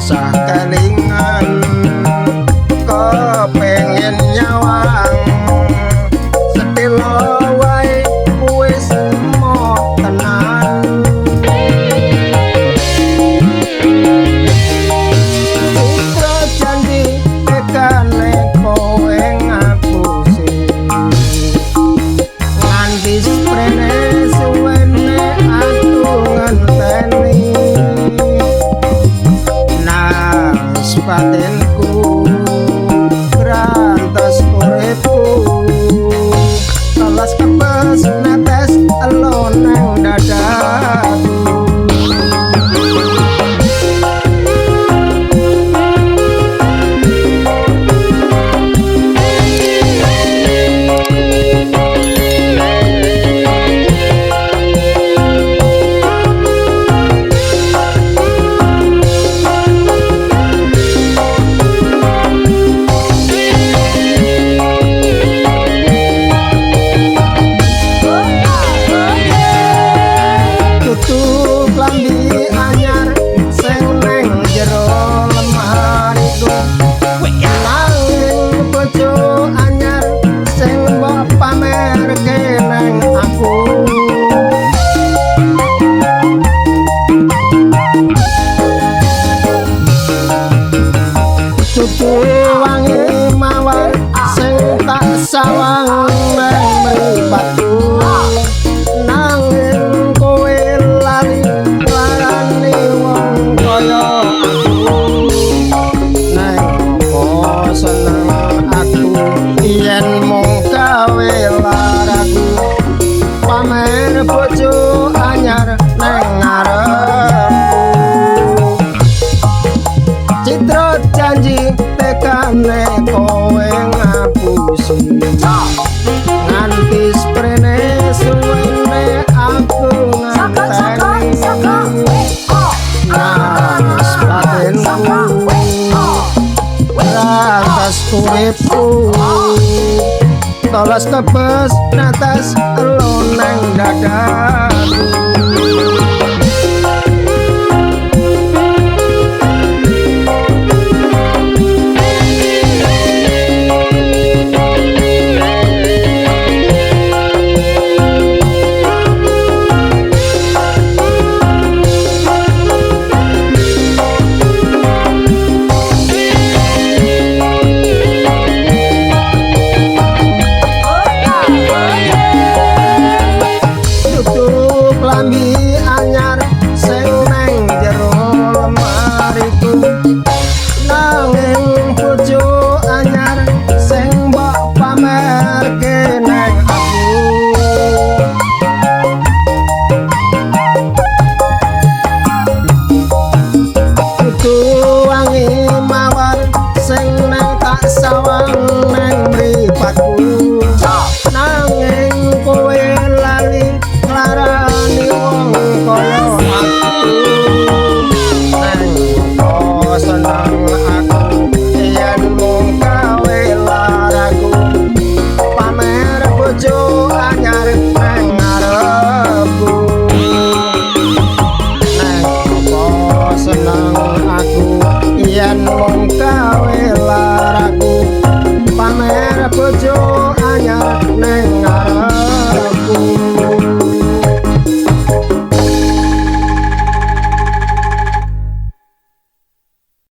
Tansah kelingan kepengin nyawang setilo wae wis moh tenan. Citra janji tekane kowe ngapusi nganti sprene suwene aku ngenteni. Nangis batinku grantes uripku teles kebes netes elo nang dadaku. Tutup lambi anyar sing neng jero lemariku, nanging bojo anyar sing mbok pamerke neng aku. Tutu wangi mawar sing tak sawang neng mripatku, nanging kowe lali larani wong kaya aku. Neng apa seneng aku yen mung gawe laraku pamer bojo anyar neng ngarepku. Citra janji tekane kowe ngapusi nganti sprene suwene aku ngenteni. Nangis batinku rantas uripku teles kebes netes elo neng dadaku. Tutup lambi anyar sing neng jero lemariku, nanging bojo anyar sing mbok pamerke neng aku. Tutu wangi mawar sing neng tak sawang neng mripatku, nanging kowe lali nglarani wong kaya aku. Neng apa seneng aku yen mung gawe laraku pamer bojo anyar neng ngarepku. Neng apa seneng aku yen mung gawe laraku pamer bojo